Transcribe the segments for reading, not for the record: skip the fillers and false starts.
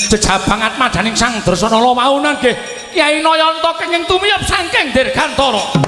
Jejabang atmajaning Sang Dresanala wau nggih Kyai Nayanta kenging tumiyap saking Dirgantara.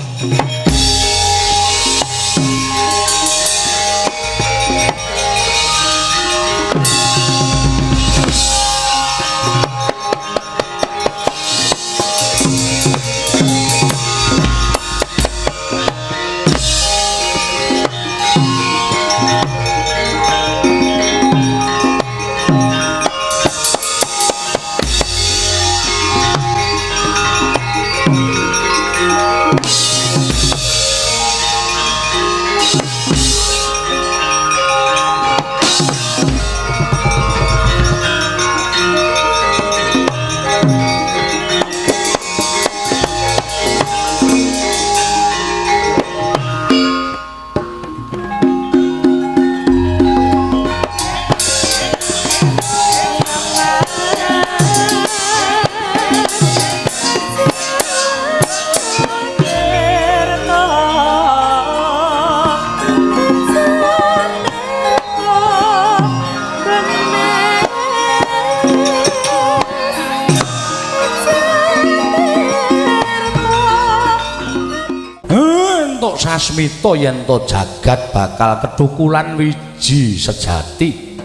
Sasmita yen to jagat bakal kethukulan wiji sejati.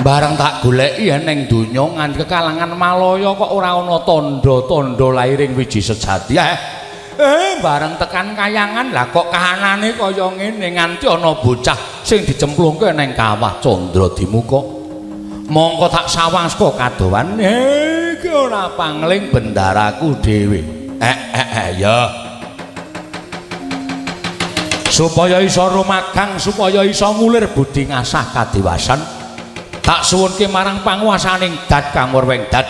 Bareng tak goleki ning donya nganti kekalangan Malaya kok ora ana tandha-tandha lairing wiji sejati. Bareng tekan kayangan lah kok kahanane kaya ngene nganti ana bocah sing dicemplungke ning kawah Candra Dimuka. Mongko tak sawang saka kadowan, iki ora pangling bendaraku dhewe. Ya. Supaya iso rumagang, supaya iso ngulir budi ngasah kadiwasan, tak suwunke marang panguwasaning dat kang wurwing dat.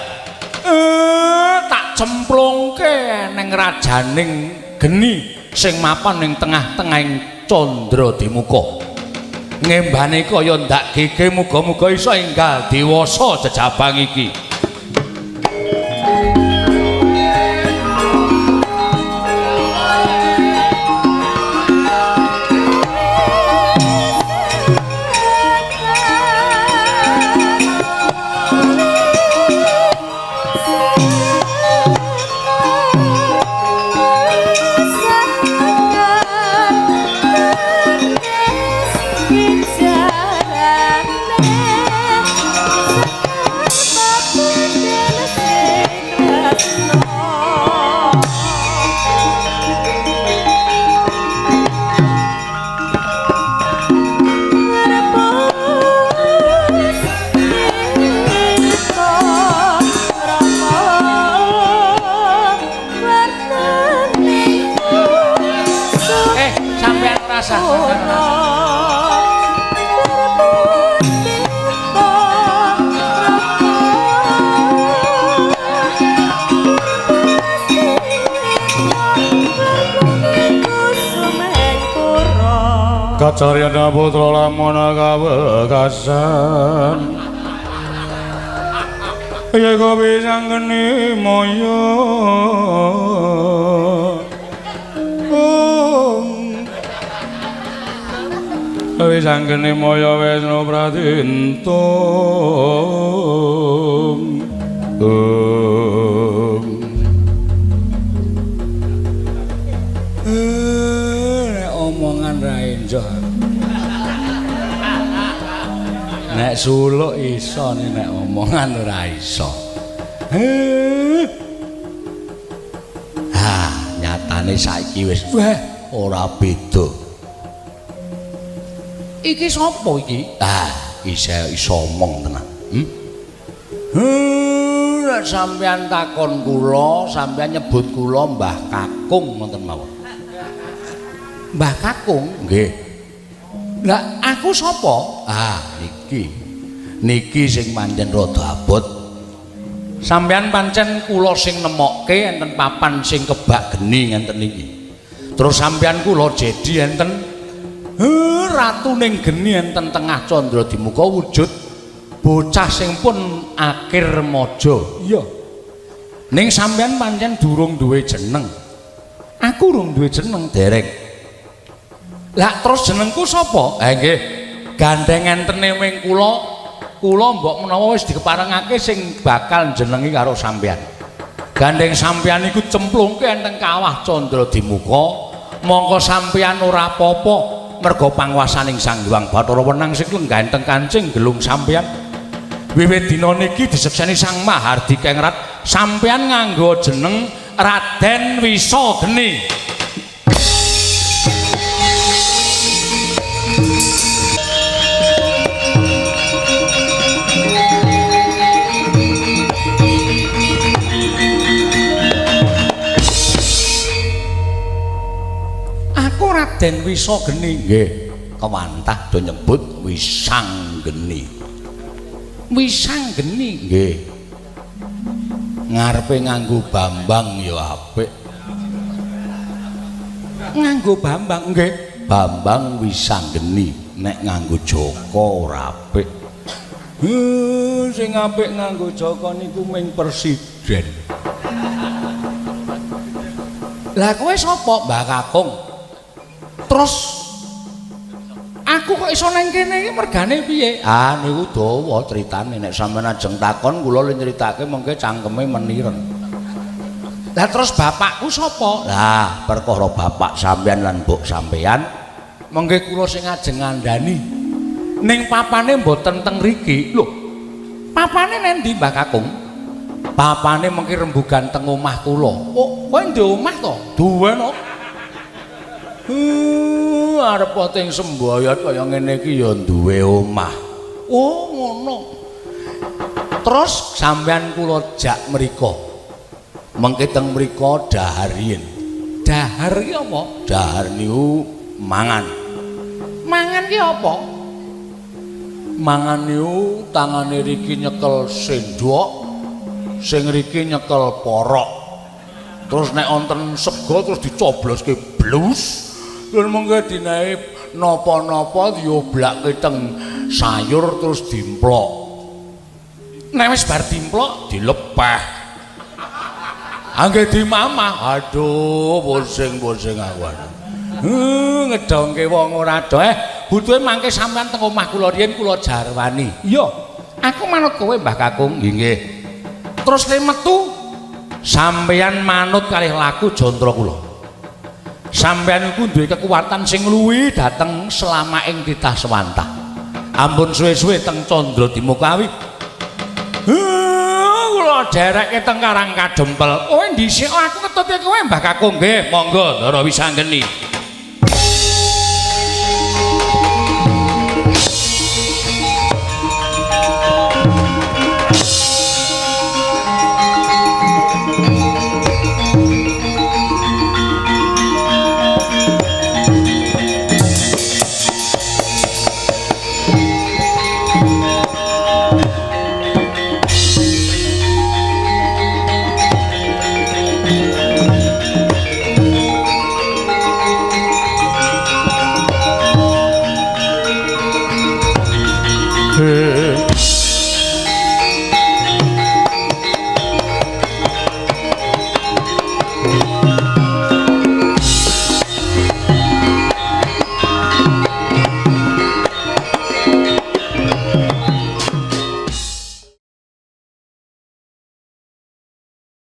Tak cemplungke ning rajaning geni sing mapan ning tengah-tengahing Candra Dimuka. Ngembane kaya ndak gege, muga-muga iso enggal dewasa jejabang iki. Kacaryana putra lamana kawekasan yego pisanggeni moyo pisanggeni moyo Wisnu Pradinto. Nek omongan ra enjoh. Nek suluk iso, nek omongan ora iso. Ha, nyatane saiki wis weh ora beda. Iki sapa iki? Ah, iso omong tenan. Nek sampeyan takon kula, sampeyan nyebut kula Mbah Kakung ngoten mawon. Mbah Kakung? Nggih. Lah aku sapa? Ah, niki. Niki sing pancen rada abot. Sampeyan pancen kula sing nemokke enten papan sing kebak geni ngenten niki. Terus sampeyan kula jedi enten ratuning geni enten tengah Candra Dimuka wujud bocah sing pun akhir remaja. Iya. Ning sampeyan pancen durung duwe jeneng. Aku durung duwe jeneng dereng. Lah terus jenengku sapa? Ha nggih. Gandeng entene wing kula Kula mbok menawa wis dikeparengake sing bakal njenengi karo sampeyan. Gandeng sampeyan iku cemplungke enten kawah Candra Dimuka, mongko sampeyan ora apa-apa merga panguwasaning Sang Hyang Bathara Wenang sing lenggah enten kancing gelung sampeyan. Wiwit dina niki disekseni Sang Mahardika Ngrat, sampeyan nganggo jeneng Raden Wisageni. Aku Raden Wisageni. Nggih, kewantah do nyebut Wisanggeni. Wisanggeni nggih. Ngarepe nganggo Bambang ya apik. Nganggo Bambang nggih. Bambang Wisanggeni nek nganggo Joko ora apik. Sing apik nganggo Joko niku ming presiden. Lah kowe sapa, Mbah Kakung? Terus aku kok iso nang kene iki mergane piye? Ah niku dawa critane, nek sampeyan ajeng takon kula le nyritake mengke cangkeme meniren. Lah terus bapakku sapa? Lah perkara bapak sampeyan lan mbok sampeyan mengke kula sing ajeng ngandani. Ning papane mboten teng mriki. Lho, papane nendi Mbah Kakung? Papane mengke rembugan teng omah kula. Oh, kowe ndek omah to? Duwe no. Arep ting semboyot kaya ngene iki ya duwe omah. Oh, ngono. Terus sampeyan kula jak mriko. Mengke teng mriko dahar yen. Dahar ki apa? Dahar niku mangan. Mangan ki apa? Mangan niku tangane riki nyekel sendok, sing riki nyekel porok. Terus nek wonten sega terus dicobloske blus. Terus mengke dinae napa-napa dioblake teng sayur terus dimplok. Nek wis bar dimplok dilepeh. Angge dimamah. Aduh, pusing-pusing aku. Ngedongke wong ora do. Butuhe mangke sampean teng omah kula riyen kula jarwani. Iya, aku manut kowe Mbah Kakung. Nggih nggih. Terus le metu sampean manut kalih laku jantra kula. Sampeyan iku duwe kekuatan sing luwih dhateng selama ing titah sewantah. Ampun suwe-suwe teng Candra Dimukawi. Kula dherekke teng Karang Kadempel. Kowe dhisik aku ketutke kowe Mbah Kakung. Nggih, monggo Ndara Wisanggeni.